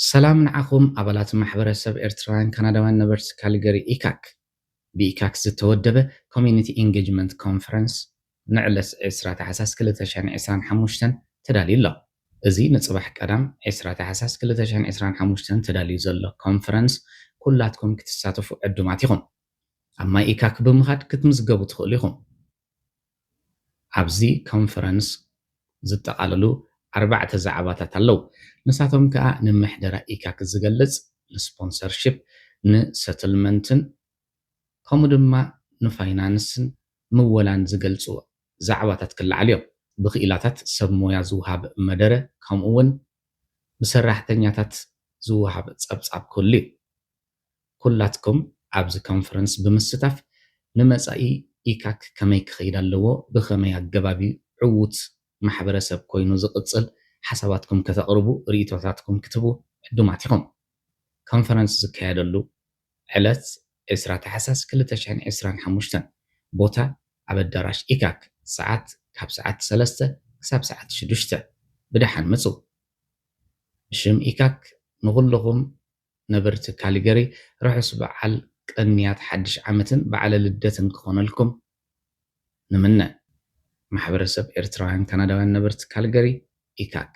ሰላም ንዓኹም ኣባላት ማሕበረሰብ ኤርትራውያን ካናዳውያን ነበርቲ ካልገሪ ኢካክ። ብኢካክ ዝተወደበ ኮሚኒቲ ኢንጌጅመንት ኮንፈረንስ ንዕለት ዕስራ ታሕሳስ ክልተ ሽሕን ዕስራን ሓሙሽተን ተዳልዩ ኣሎ። እዚ ንጽባሕ ቀዳም ዕስራ ታሕሳስ ክልተ ሽሕን ዕስራን ሓሙሽተን ተዳልዩ ዘሎ ኮንፈረንስ ኩላትኩም ክትሳተፉ ዕዱማት ኢኹም። ኣብ ማይ ኢካክ ብምኻድ ክትምዝገቡ ትኽእሉ ኢኹም። ኣብዚ ኮንፈረንስ ዝጠቓለሉ ኣርባዕተ ዛዕባታት ኣለዉ። ንሳቶም ከኣ ንምሕደራ ኢካክ ዝገልጽ፣ ንስፖንሰርሺፕ፣ ንሰትልመንትን ከምኡ ድማ ንፋይናንስን ምወላን ዝገልጹ ዛዕባታት ክለዓሉ እዮም። ብክኢላታት ሰብ ሞያ ዝወሃብ መደረ ከምኡ እውን ብሰራሕተኛታት ዝወሃብ ጸብጻብ ክህሉ እዩ። ኩላትኩም ኣብዚ ኮንፈረንስ ብምስታፍ ንመጻኢ ኢካክ ከመይ ክኸይድ ኣለዎ፣ ብኸመይ ኣገባብ እዩ ዕዉት ማሕበረሰብ ኮይኑ ዝቕጽል ሓሳባትኩም ከተቕርቡ፣ ርእይቶታትኩም ክትህቡ ዕዱማት ኢኹም። ኮንፈረንስ ዝካየደሉ ዕለት ዕስራ ታሕሳስ ክልተ ሽሕን ዕስራን ሓሙሽተን። ቦታ ኣብ ኣዳራሽ ኢካክ፣ ሰዓት ካብ ሰዓት ሰለስተ ክሳብ ሰዓት ሽዱሽተ። ብደሓን ምጹ። ብሽም ኢካክ ንኹልኹም ነበርቲ ካልገሪ ርሑስ በዓል ቅንያት ሓድሽ ዓመትን በዓለ ልደትን ክኾነልኩም ንምነ። ማሕበረሰብ ኤርትራውያን ካናዳውያን ነበርቲ ካልገሪ ኢካክ።